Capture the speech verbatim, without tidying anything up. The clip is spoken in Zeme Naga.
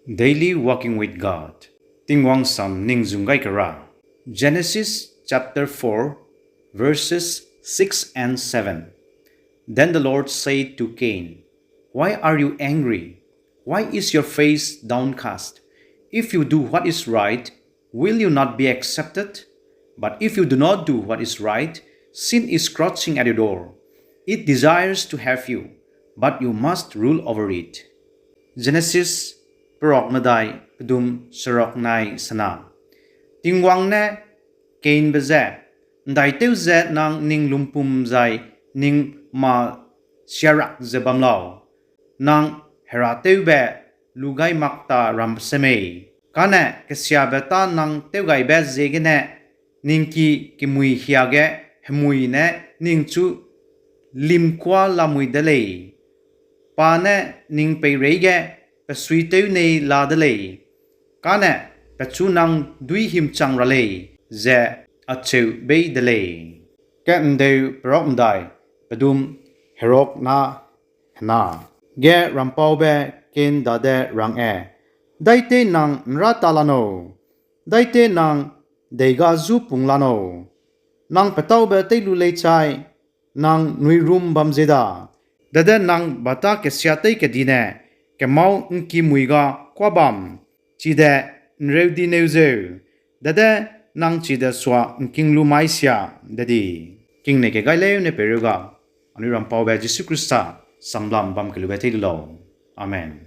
Daily Walking with God. Tingwang sam ning zung gai kera. Genesis chapter four, verses six and seven. Then the Lord said to Cain, "Why are you angry? Why is your face downcast? If you do what is right, will you not be accepted? But if you do not do what is right, sin is crouching at your door. It desires to have you, but you must rule over it." Genesis perok medai pedum serok nai sena. Tingwang ne Cainbe je, "Ndaitew ze nang ning lumpum zai ning ma siarak ze bam lau. Nang heratewbe lu gai mak ta ram se mei? Kane kesiabe ta nang tewgaibe ziegene ning ki kemui hiage hemui ne ning chu limkua lamui de lei. Pa ne ning peireige pe suitew nei la de lei, kane pechu nang dui himchang ra lei," ze acheu bei de lei. Kemdeu perok medai pedum herok na hena. Ge rampaube Cain dade rang e, "Daite nang nra ta la nau? Daite nang deiga zu pung la nau? Nang petaube tei lu lei chai, nang nui rum bam ze da. Dade nang bata kesia tei kedine kemau ngki mui ga kuâ bam, chide nreu di neu zeu, dade nang chide sua ngking lu mai sia de di." Kingnei kegai leune peireu ga, anui rampaube Jisu Khrista samlam bam kelube tei lu lau. Amen.